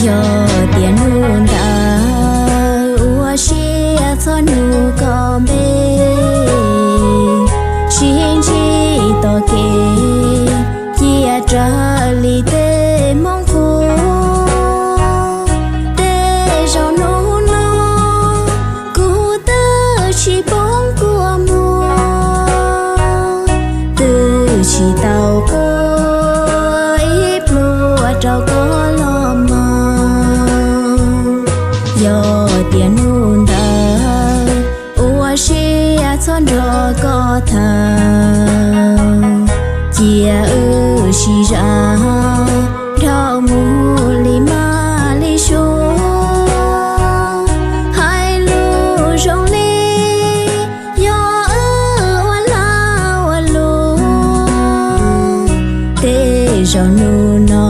Yog tias hnub ntawd ua siab txhob nug koj npe, sib ntsib tom kev cia raws li tej hmoob qub. Tej zaum hnub no kuv twb tsis poob kua muag, twb tsis tau quaj ib pluag rau koj los mas. Yog tias hnub ntawd ua siab txhob nrog koj tham, cia wb sib zam dhau mus li maj li suav. Hais lus zoo li yog wb ua lag ua luam, tej zaum hnub no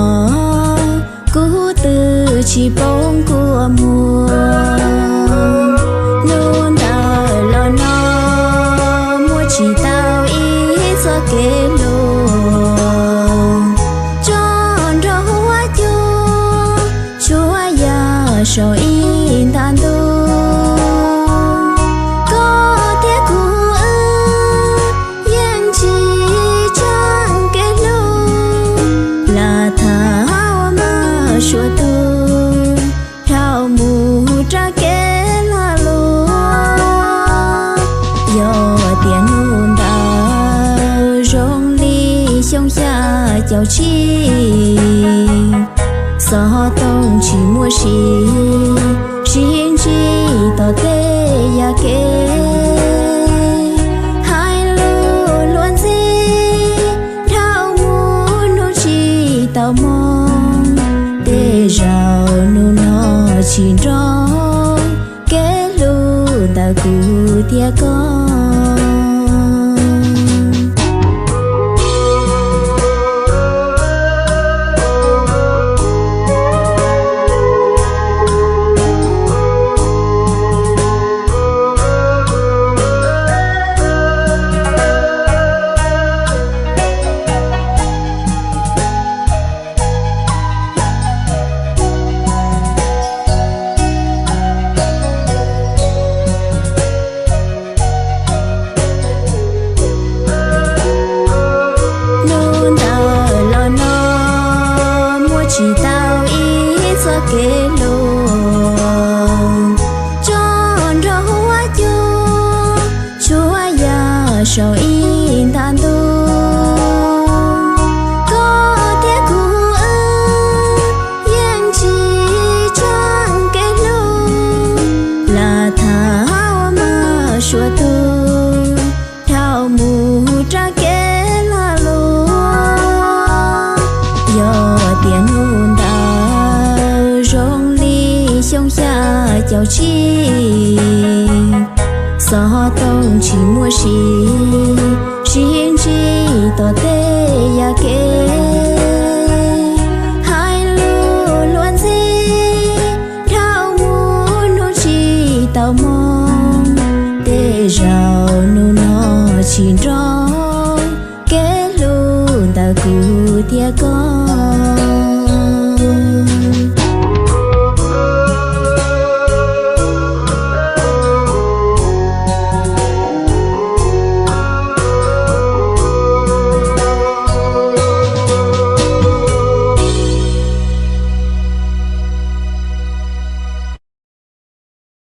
kuv twb tsis poob kua muag. Hnub ntawd los no muab tsis tau ib txoj kev hlub, tso nrog huab cua tsuas yog saum ib nta ntuj. Koj thiab kuv wb yeej tsis tsheej kev hlub, lam tham ua maj suav tuag dhau mus rau kev lag luam. Yog tias hnub ntawd zoo li xyoo xya caum tsib, xov tooj tsis muaj sia, sib ntsib tom tej yam kev, hais lus luag ntxhi dhau mus hnub tsis tau hmo. Tej zaum hnub no tsis nrog kev hlub ntawm kuv thiab koj. Hnub ntawd los no muab tsis tau ib txoj kev hlub, tso nrog huab cua tsuas yog saum ib nta ntuj. Koj thiab kuv wb yeej tsis tsheej kev hlub, lam tham ua maj suav tuag dhau mus rau kev lag luam. Yog tias hnub ntawd zoo li xyoo xya caum tsib, xov tooj tsis muaj sia, sib ntsib tom tej yam kev, hais lus luag ntxhi dhau mus hnub tsis tau hmo.